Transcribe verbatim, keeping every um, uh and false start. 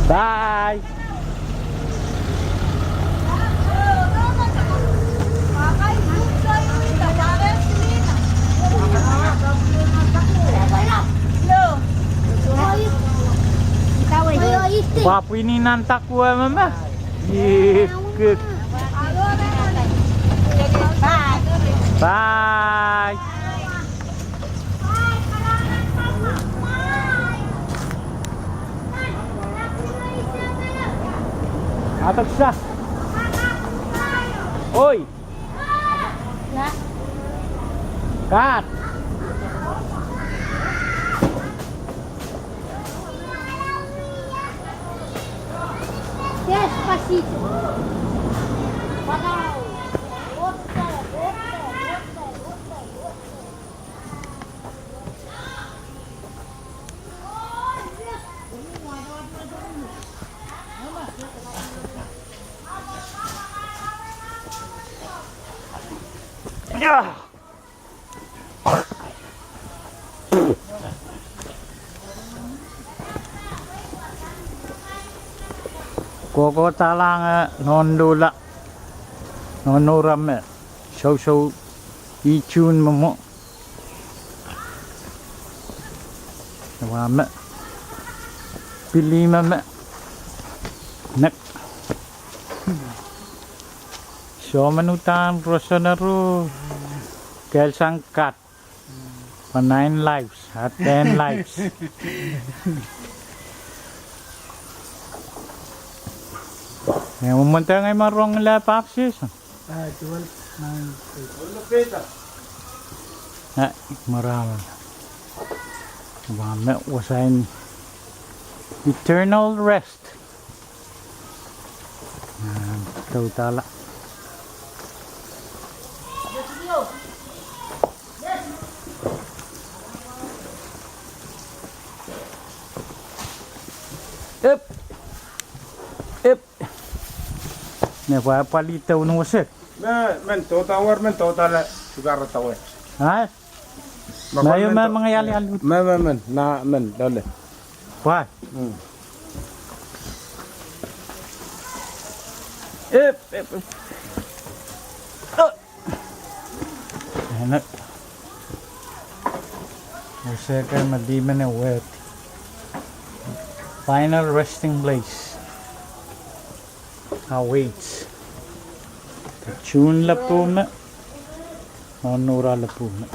Bye. Pwapwini nan takuwe meme. Ikik. Bye. Atak sa. Oi. Kat. Despacito. Kohkohdahlahng, eh, nohn Lula, nohn Nora me sousou ih June me mwo. Wa me, pili me me, nek. Soh, men uhdahn roson aro, kehl sang kat. Pwe nine lives, a ten lives. Ngehi mwomwen ngehi me rong lap baptism. Ah, twelve, nine, eight. Ah, maraman. Wa me wasain eternal rest. Ah, tautala. Ep. Ep. Ne pwa, pwalih down wosek. Me, men tohdawer, men tohdala, sukar tohdawer. Ai? Me, me, men, me, ngaial, ial. Me, me, men, na, men, loale. Pwa. Hmm. Ep, ep, ep. Oh. Ene. Wosek me lih men e wet. Final resting place awaits. June lapwung me. Nohn Nora lapwung me.